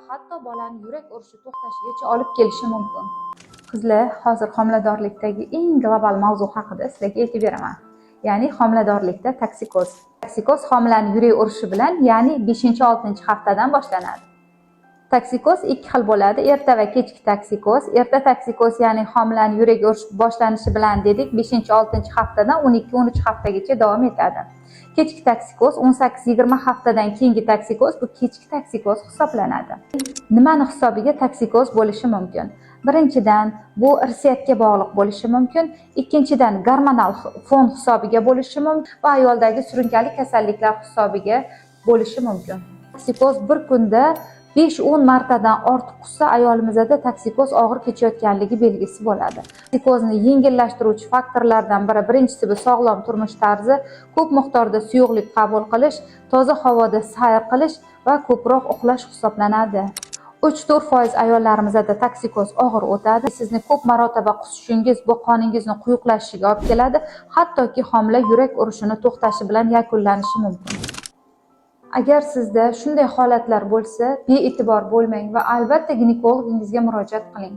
hatto bolani yurak urishi to'xtashigacha olib kelishi mumkin. Qizlar, hozir homiladorlikdagi eng global mavzu haqida sizlarga aytib beraman. Ya'ni homiladorlikda toksikoz. Toksikoz homilani yurak urishi bilan, ya'ni 5-6 haftadan boshlanadi. Toksikoz ikki xil bo'ladi: erta va kechki toksikoz. Erta toksikoz, ya'ni homilani yurak urish boshlanishi bilan dedik, 5-6 haftadan 12-13 haftagacha davom etadi. Kechki toksikoz 18-20 haftadan keyingi toksikoz, bu kechki toksikoz hisoblanadi. Nimani hisobiga toksikoz bo'lishi mumkin? Birinchidan, bu irsiyatga bog'liq bo'lishi mumkin. Ikkinchidan, gormonal fon hisobiga bo'lishi mumkin va ayoldagi surunkali kasalliklar hisobiga bo'lishi mumkin. Toksikoz bir kunda 5-10 martadan ortiq qussa, ayolimizda toksikoz og'ir kechayotganligi belgisi bo'ladi. Toksikozni yengillashtiruvchi faktorlardan biri, birinchisi, bu sog'lom turmush tarzi, ko'p miqdorda suyuqlik qabul qilish, toza havoda sayr qilish va ko'proq uxlash hisoblanadi. 3-4% ayollarimizda toksikoz og'ir o'tadi. Sizni ko'p marotaba qusishingiz bu qoningizni quyuqlashishiga olib keladi, hattoki homila yurak urishini to'xtashi bilan yakunlanishi mumkin. Agar sizda shunday holatlar bo'lsa, bee'tibor bo'lmang va albatta ginekologingizga murojaat qiling.